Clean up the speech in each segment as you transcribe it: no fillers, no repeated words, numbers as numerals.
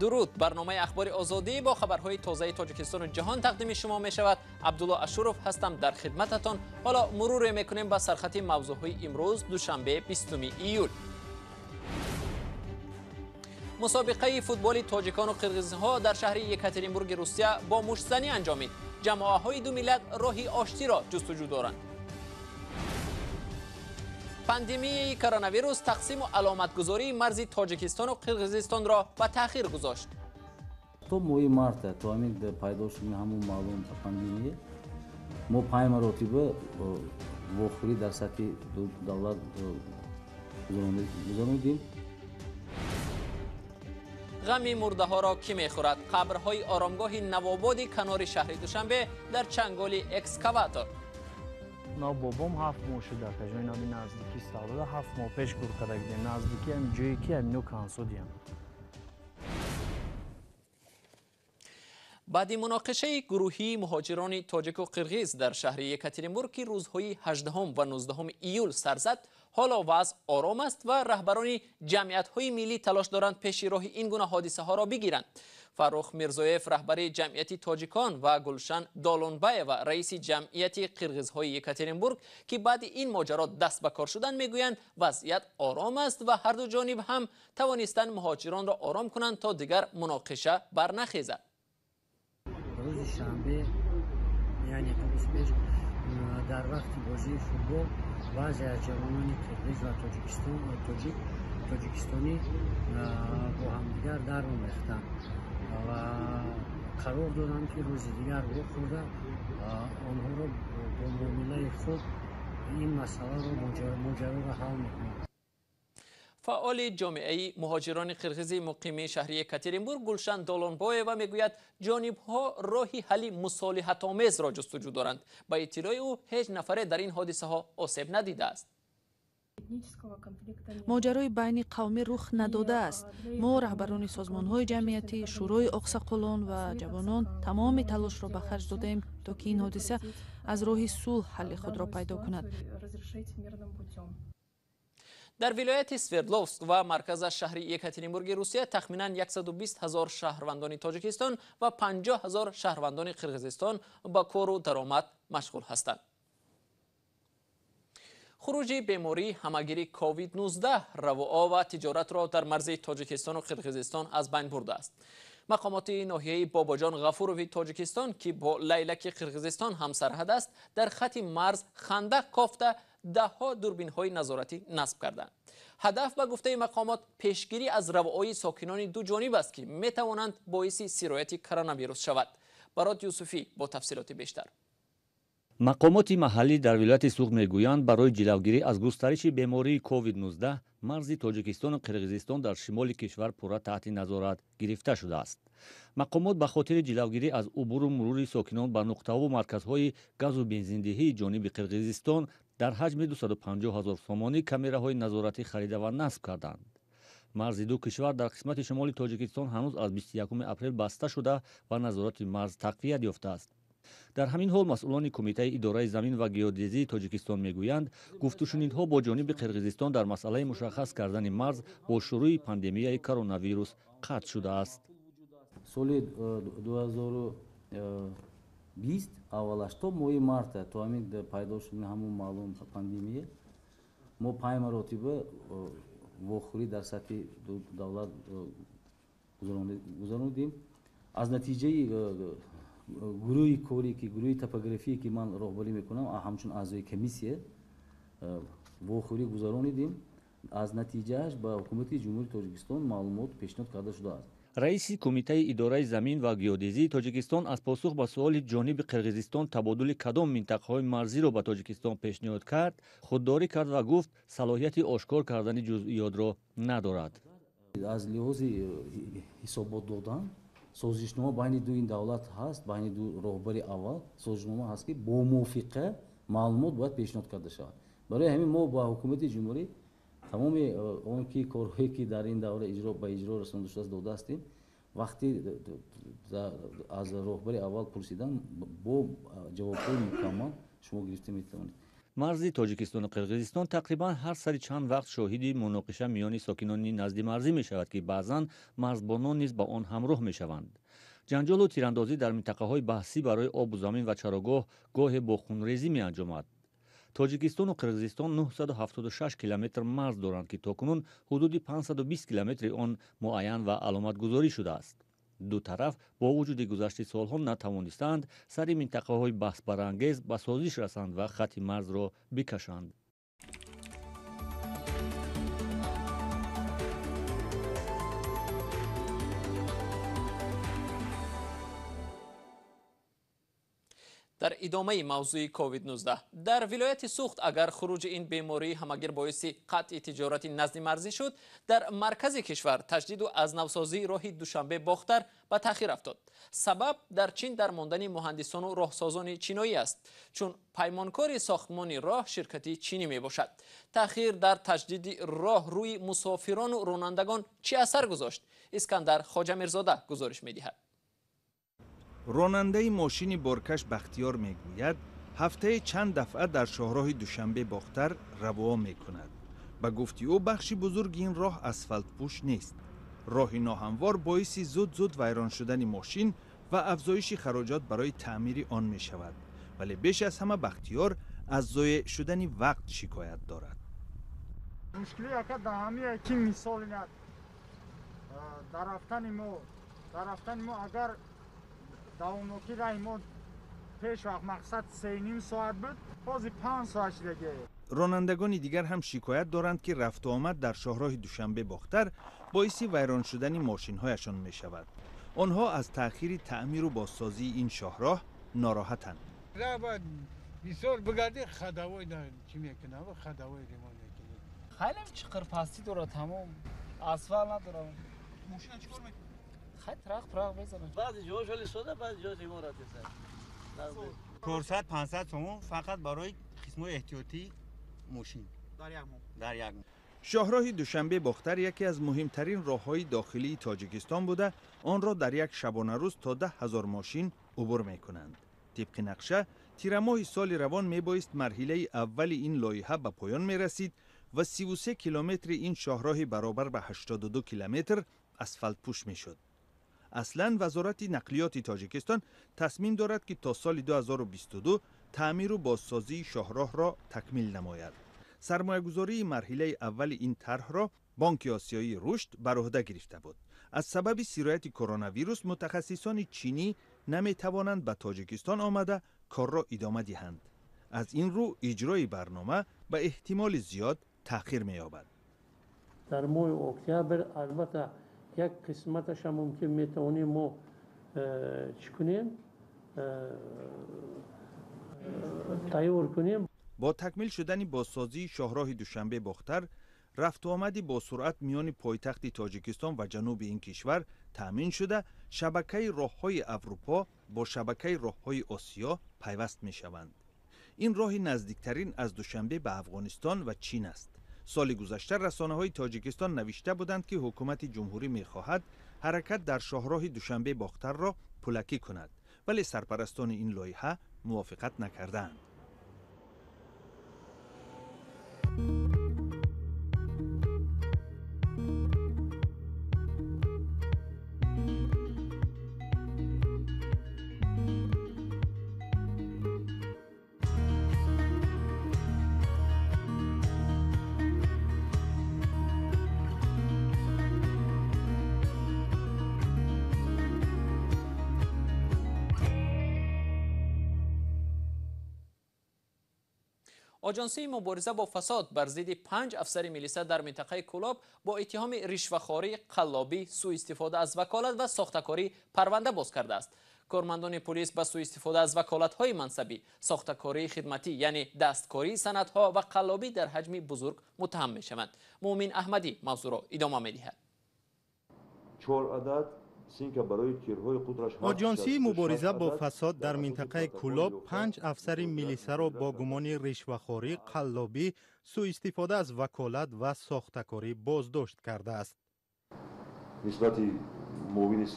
Дуруд. Барномаи Ахбори Озодӣ бо хабарҳои тозаи Тоҷикистону ҷаҳон тақдими шумо мешавад. Абдулло Ашуров ҳастам дар хидмататон. Ҳоло муруре мекунем ба сархати мавзӯъҳои имрӯз, душанбе, 20 июл. Мусобиқаи футболи тоҷикону қирғизҳо дар шаҳри Екатеринбурги Русия бо муштзанӣ анҷомид. Ҷамоаҳои ду миллат роҳи оштиро ҷустуҷӯ доранд. Пандемияи коронавирус тақсиму аломатгузории марзи Тоҷикистону Қирғизистонро ба таъхир гузошт. То моҳи марта, то ҳамин пайдо шудани ҳамун маълум пандемия, мо панҷ маротиба вохӯрӣ дар сатҳи ду давлат гузаронидем. Ғами мурдаҳоро кӣ мехӯрад? Қабрҳои оромгоҳи Навободи канори шаҳри Душанбе дар чанголи экскаватор. На бобом 7 моҳ шуда, ҷои наби наздики савдода 7 моҳ пеш гур карда будем, наздики ҳам ҷое ки ҳамино кансудиям. Баъди муноқишаи гурӯҳии муҳоҷирони тоҷику қирғиз дар шаҳри Екатеринбург, ки рӯзҳои 18 ва 19 июл сар зад, ҳоло вазъ ором аст ва раҳбарони ҷамъиятҳои миллӣ талош доранд пеши роҳи ин гуна ҳодисаҳоро бигиранд. Фаррух Мирзоев, раҳбари ҷамъияти тоҷикон, ва Гулшан Долонбаева, раиси ҷамъияти қирғизҳои Екатеринбург, ки баъди ин моҷаро даст ба кор шуданд, мегӯянд, вазъият ором аст ва ҳарду ҷониб ҳам тавонистанд муҳоҷиронро ором кунанд, то дигар муноқиша барнахезад. Рӯзи шанбе, яъне 2 рӯз пеш, дар вақти бозии футбол баъзе аз ҷавонони қирғиз ва тоҷикистон тоҷик тоҷикистонӣ бо ҳамдигар даромехтанд ва қарор доданд, ки рӯзи дигар вохӯрда, онҳоро бо муомилаи хуб ин масъаларо, моҷароро ҳал мекунанд. Фаъоли ҷомеаи муҳоҷирони қирғизи муқими шаҳри Екатеринбург Гулшан Долонбоева мегӯяд, ҷонибҳо роҳи ҳалли мусолиҳатомезро ҷустуҷӯ доранд. Ба иттилои ӯ, ҳеҷ нафаре дар ин ҳодисаҳо осеб надидааст. Моҷарои байни қавмӣ рух надодааст. Мо, раҳбарони созмонҳои ҷамъиятӣ, шӯрои оқсақолон ва ҷавонон, тамоми талошро ба харҷ додаем, то ки ин ҳодиса аз роҳи сулҳ ҳалли худро пайдо кунад. Дар вилояти Свердловск ва марказаш шаҳри Екатеринбурги Русия тахминан 120 ҳазор шаҳрвандони Тоҷикистон ва 50 ҳазор шаҳрвандони Қирғизистон ба кору даромад машғул ҳастанд. Хуруҷи бемории ҳамагири COVID-19 равуо ва тиҷоратро дар марзи Тоҷикистону Қирғизистон аз байн бурдааст. Мақомоти ноҳияи Бобоҷон Ғафурови Тоҷикистон, ки бо Лайлаки Қирғизистон ҳамсарҳад аст, дар хати марз хандақ кофта, даҳҳо дурбинҳои назоратӣ насб карданд. Ҳадаф, ба гуфтаи мақомот, пешгирӣ аз равоии сокинони ду ҷониб аст, ки метавонанд боиси сирояти коронавирус шавад. Барот Юсуфӣ бо тафсилоти бештар. Мақомоти маҳаллӣ дар вилояти Суғд мегӯянд, барои ҷилавгирӣ аз густариши бемории COVID-19 марзи Тоҷикистону Қирғизистон дар шимоли кишвар пурра таҳти назорат гирифта шудааст. Мақомот ба хотири ҷилавгирӣ аз убуру мурури сокинон ба нуқтаҳову марказҳои газу бензиндиҳии ҷониби Қирғизистон дар ҳаҷми 250 ҳазор сомонӣ камераҳои назоратӣ харида ва насб карданд. Марзи ду кишвар дар қисмати шимоли Тоҷикистон ҳанӯз аз 21 апрел баста шуда ва назорати марз тақвият ёфтааст. Дар ҳамин ҳол масъулони Кумитаи идораи замин ва геодезии Тоҷикистон мегӯянд, гуфтушунидҳо бо ҷониби Қирғизистон дар масъалаи мушаххас кардани марз бо шурӯъи пандемияи коронавирус қатъ шудааст. Соли 2020 аввалаш то моҳи марта, то ҳамин пайдо шудани ҳамун маълум пандемия, мо панҷ маротиба вохӯрӣ дар сатҳи ду давлат гузаронидем. Аз натиҷаи гурӯҳи корӣ, ки гурӯҳи топографие, ки ман роҳбарӣ мекунам ҳамчун аъзои комиссия, вохӯрӣ гузаронидем. Аз натиҷааш ба Ҳукумати Ҷумҳурии Тоҷикистон маълумот пешниҳод карда шудааст. Раиси Кумитаи идораи замин ва геодезии Тоҷикистон аз посух ба суоли ҷониби Қирғизистон табодули кадом минтақаҳои марзиро ба Тоҷикистон пешниҳод кард, худдорӣ кард ва гуфт, салоҳияти ошкор кардани ҷузъиётро надорад. Аз лиҳози ҳисобот додан, созишнома байни ду ин давлат ҳаст, байни ду роҳбари аввал созишнома ҳаст, ки бо мувофиқа маълумот бояд пешниҳод карда шавад. Барои ҳамин мо ба ҳукумати ҷумҳурӣ тамоми он ки корҳое, ки дар ин давра иҷро ба иҷро расонда шудааст, дода ҳастем. Вақте аз роҳбари аввал пурсидан, бо ҷавобҳои мукаммал шумо гирифта метавонед. Марзи Тоҷикистону Қирғизистон тақрибан ҳар сари чанд вақт шоҳиди муноқиша миёни сокинони назди марзӣ мешавад, ки баъзан марзбонон низ ба он ҳамроҳ мешаванд. Ҷанҷолу тирандозӣ дар минтақаҳои баҳсӣ барои обу замин ва чарогоҳ гоҳе бо хунрезӣ меанҷомад. Тоҷикистону Қирғизистон 976 километр марз доранд, ки то кунун ҳудуди 520 километри он муайян ва аломатгузорӣ шудааст. Ду тараф бо вуҷуди гузашти солҳо натавонистаанд сари минтақаҳои баҳсбарангез ба созиш расанд ва хатти марзро бикашанд. Дар идомаи мавзӯи COVID-19 дар вилояти Сухт агар хуруҷи ин бемории ҳамагир боиси қатъи тиҷорати назди марзӣ шуд, дар маркази кишвар таҷдиду аз навсозии роҳи Душанбе-Бохтар ба таъхир афтод. Сабаб дар Чин дар мондани муҳандисону роҳсозони чиноӣ аст, чун паймонкори сохтмони роҳ ширкати чинӣ мебошад. Таъхир дар таҷдиди роҳ рӯи мусофирону ронандагон чӣ асар гузошт? Искандар Хоҷамирзода гузориш медиҳад. Ронандаи мошини боркаш Бахтиёр мегӯяд, ҳафтаи чанд дафъа дар шоҳроҳи Душанбе-Бохтар равоа мекунад. Ба гуфти ӯ, бахши бузурги ин роҳ асфалтпӯш нест. Роҳи ноҳамвор боиси зуд-зуд вайрон шудани мошин ва афзоиши хароҷот барои таъмири он мешавад. Вале беш аз ҳама Бахтиёр аз зоеъ шудани вақт шикоят дорад. Мушкили яка дар ҳамие ки мисол инад дар рафтани мо агар давомнокӣ раҳи мо пеш вақт мақсад 3,5 соат буд, ҳозир 5 соат шудагӣ. Ронандагони дигар ҳам шикоят доранд, ки рафтуомад дар шоҳроҳи Душанбе-Бохтар боиси вайрон шудани мошинҳояшон мешавад. Онҳо аз таъхири таъмиру бозсозии ин шоҳроҳ нороҳатанд. Бисёр бигарди ходовой чӣ мекунад, ходовой ремонт мекунад. Хеле чиқирпастӣ дорад, тамом асфалт надорад. Мошина чӣ кор мекунад? Хай трақ-прақ мезанад. Баъзе ҷоҳо хеле сода, баъзе ҷоҳо ремонт аст. 400-500 сомон фақат барои қисмҳои эҳтиётии мошин дар як моҳ. Шоҳроҳи Душанбе-Бохтар яке аз муҳимтарин роҳҳои дохилии Тоҷикистон буда, онро дар як шабонарӯз то 10 000 мошин убур мекунанд. Тибқи нақша, тирамоҳи соли равон мебоист марҳилаи аввали ин лоиҳа ба поён мерасид ва 33 километри ин шоҳроҳи баробар ба 82 километр асфалтпӯш мешуд. Аслан Вазорати нақлиёти Тоҷикистон тасмим дорад, ки то соли 2022 таъмиру бозсозии шоҳроҳро такмил намояд. Сармоягузории марҳилаи аввали ин тарҳро Бонки Осиёии Рушд бар уҳда гирифта буд. Аз сабаби сирояти коронавирус мутахассисони чинӣ наметавонанд ба Тоҷикистон омада корро идома диҳанд. Аз ин рӯ иҷрои барнома ба эҳтимоли зиёд таъхир меёбад. Дар моҳи октябр албатта як қисматаша мумкин метавонем мо чӣ кунем, тайёр кунем. Бо такмил шудани бозсозии шоҳроҳи Душанбе-Бохтар, рафтуомади босуръат миёни пойтахти Тоҷикистон ва ҷануби ин кишвар таъмин шуда, шабакаи роҳҳои Аврупо бо шабакаи роҳҳои Осиё пайваст мешаванд. Ин роҳи наздиктарин аз Душанбе ба Афғонистон ва Чин аст. Соли гузашта расонаҳои Тоҷикистон навишта буданд, ки ҳукумати ҷумҳурӣ мехоҳад ҳаракат дар шоҳроҳи Душанбе-Бохтарро пулакӣ кунад, вале сарпарастони ин лоиҳа мувофиқат накардаанд. Оҷонсии мубориза бо фасод бар зидди 5 афсари милиса дар минтақаи Кӯлоб бо иттиҳоми ришвахорӣ, қаллобӣ, сӯистифода аз ваколат ва сохтакорӣ парванда боз кардааст. Кормандони полис ба сӯистифода аз ваколатҳои мансабӣ, сохтакории хидматӣ, яъне дасткории санадҳо ва қаллобӣ дар ҳаҷми бузург муттаҳам мешаванд. Муъмин Аҳмадӣ мавзӯъро идома медиҳад. 4 адад Оҷонсии мубориза бо фасод дар минтақаи Кӯлоб 5 афсари милисаро бо гумони ришвахорӣ, қаллобӣ, сӯистифода аз ваколат ва сохтакорӣ боздошт кардааст. Нисбати Муовини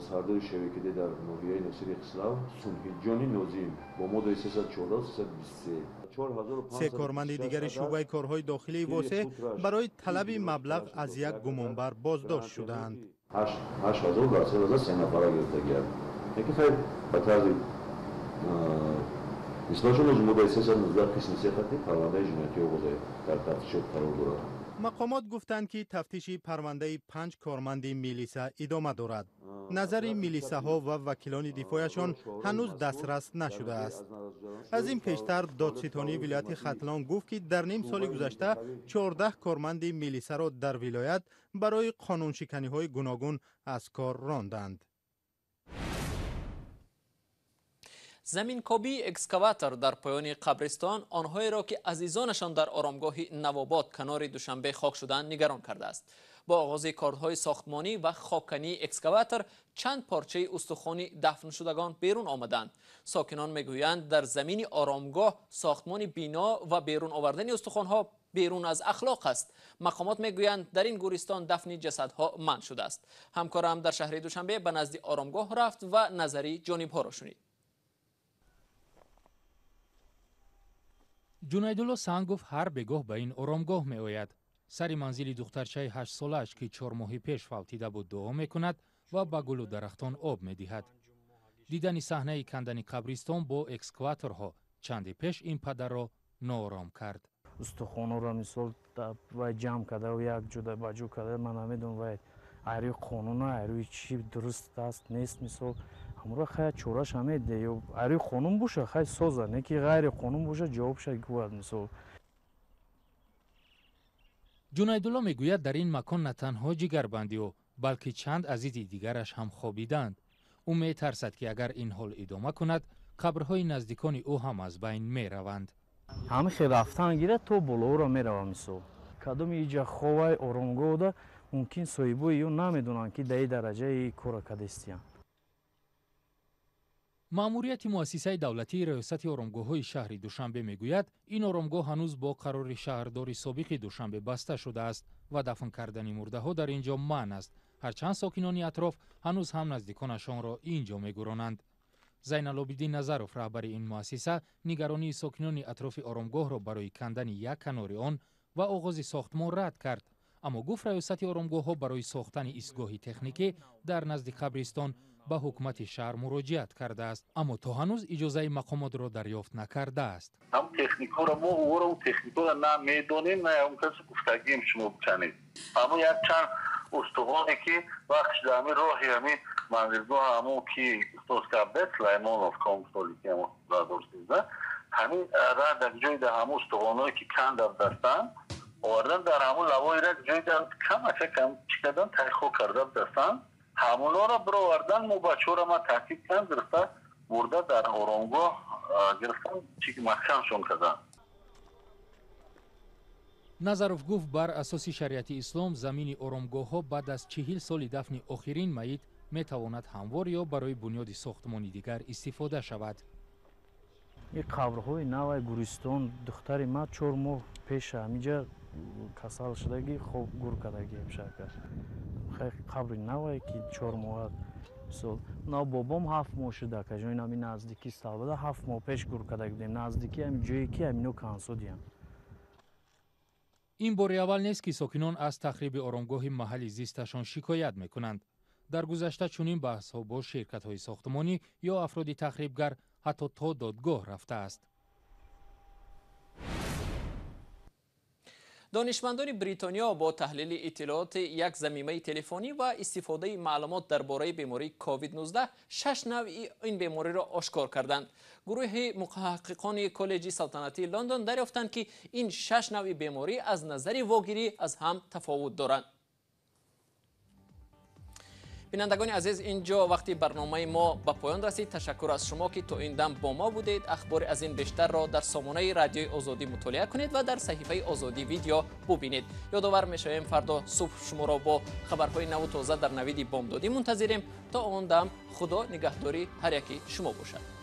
сардори ШВКД дар ноҳияи Носири Хисрав Сунҳиҷони Нозим бо моддаи 314 323. Се корманди дигари шӯъбаи корҳои дохилии Восеъ барои талаби маблағ аз як гумонбар боздошт шудаанд. 8000 дар 33 нафара гирифтагианд. Яке хайр ба тарзи нисбатшон моддаи 319 қисми 3 хати парвандаи ҷиноятӣ оғоз дар тафтишот қарор дорад. Мақомот гуфтанд, ки тафтиши парвандаи 5 корманди милиса идома дорад. Назари милисаҳо ва вакилони дифояшон ҳанӯз дастрас нашудааст. Аз ин пештар додситонии вилояти Хатлон гуфт, ки дар ним соли гузашта 14 корманди милисаро дар вилоят барои қонуншиканиҳои гуногун аз кор ронданд. Заминкобии экскаватор дар поёни қабристон онҳоеро, ки азизонашон дар оромгоҳи Навобод канори Душанбе хок шуданд, нигарон кардааст. Бо оғози корҳои сохтмонӣ ва хоккании экскаватор чанд порчаи устухони дафншудагон берун омаданд. Сокинон мегӯянд, дар замини оромгоҳ сохтмони бино ва берун овардани устухонҳо берун аз ахлоқ аст. Мақомот мегӯянд, дар ин гӯристон дафни ҷасадҳо манъ шудааст. Ҳамкорам дар шаҳри Душанбе ба назди оромгоҳ рафт ва назари ҷонибҳоро шунид. Ҷунайдулло Сангов ҳар бегоҳ ба ин оромгоҳ меояд. Сари манзили духтарчаи 8-солааш, ки 4 моҳи пеш фавтида буд, дуо мекунад ва ба гулу дарахтон об медиҳад. Дидани саҳнаи кандани қабристон бо экскаваторҳо чанде пеш ин падарро ноором кард. Устухонҳоро мисол вай ҷамъ карда, як ҷуда ба ҷо карда, ман намедонам вай айрӯи қонуна, айрӯи чӣ дуруст аст, нест, мисол ҳамро хай чораша медиҳ, ё айрӯи қонун боша хай соза, не ки ғайри қонун боша ҷавобша гӯяд мисол. Ҷунайдулло мегӯяд, дар ин макон на танҳо ҷигарбанди ӯ, балки чанд азизи дигараш ҳам хобиданд. Ӯ метарсад, ки агар ин ҳол идома кунад, қабрҳои наздикони ӯ ҳам аз байн мераванд. Ҳамин хел рафтан гирад то болоро мерава мисол. Кадоми иҷа ховай оромгоҳда мумкин соҳибои ё намедонанд, ки дар ин дараҷаи кора кадестиянд. Маъмурияти муассисаи давлатии раёсати оромгоҳҳои шаҳри Душанбе мегӯяд, ин оромгоҳ ҳанӯз бо қарори шаҳрдори собиқи Душанбе баста шудааст ва дафн кардани мурдаҳо дар ин ҷо манъ аст. Ҳарчанд сокинони атроф ҳанӯз ҳам наздиконашонро ин ҷо мегуронанд. Зайналобиддин Назаров, раҳбари ин муассиса, нигаронии сокинони атрофи оромгоҳро барои кандани як канори он ва оғози сохтмон рад кард. Аммо гуфт, раёсати оромгоҳҳо барои сохтани истгоҳи техникӣ дар назди қабристон ба ҳукумати шаҳр муроҷиат кардааст, аммо то ҳанӯз иҷозаи мақомотро дарёфт накардааст. Ҳам техникҳоро мо ӯро техникҳоро на медонем, на он касе гуфтагием шумо биканед. Аммо як чанд устухоне ки вақтш дар ҳамин роҳи ҳамин манзилгоҳ ҳамон ки устоз карда Сулаймонов комсоли ки ҳамон 2013 ҳамин раҳ дар ҷои дар ҳамон устухонҳое ки канда дастанд овардан дар ҳамон лавои рак ҷои дар камака кам чӣ кардан тайхо карда дастанд ҳамонҳоро бировардан. Мо бачаҳоро ман таҳқиқ кардам, гирифта бурда дар оромгоҳ гирифтан чи маҳкамшон кардан. Назаров гуфт, бар асоси шариати ислом замини оромгоҳҳо баъд аз 40 соли дафни охирин майит метавонад ҳамвор ё барои бунёди сохтмони дигар истифода шавад. Ин қабрҳои навай гӯристон духтари ман 4 моҳ пеш ҳаминҷа касал шудагӣ, хоб гур кардагӣ шака. Қабри навай ки 4 моҳ мисол. На бобом 7 моҳ шуда, ка ҷои ҳамин наздикӣ ставлада 7 моҳ пеш гур карда будем, наздикӣ ҳамин ҷое ки ҳамино кансудиянд. Ин бори аввал нест, ки сокинон аз тахриби оромгоҳи маҳалли зисташон шикоят мекунанд. Дар гузашта чунин баҳсҳо бо ширкатҳои сохтмонӣ ё афроди тахрибгар ҳатто то додгоҳ рафтааст. Донишмандони Бритониё бо таҳлили иттилооти як замимаи телефонӣ ва истифодаи маълумот дар бораи бемории COVID-19 6 навъи ин бемориро ошкор карданд. Гурӯҳи муҳаққиқони коллеҷи салтанатии Лондон дарёфтанд, ки ин 6 навъи беморӣ аз назари вогирӣ аз ҳам тафовут доранд. Бинандагони азиз, инҷо вақти барномаи мо ба поён расид. Ташаккур аз шумо, ки то ин дам бо мо будед. Ахбори аз ин бештарро дар сомонаи радиои Озодӣ мутолиа кунед ва дар саҳифаи Озодӣ видео бубинед. Ёдовар мешавем, фардо субҳ шуморо бо хабарҳои наву тоза дар навиди бомдодӣ мунтазирем. То он дам Худо нигаҳдори ҳар яки шумо бошад.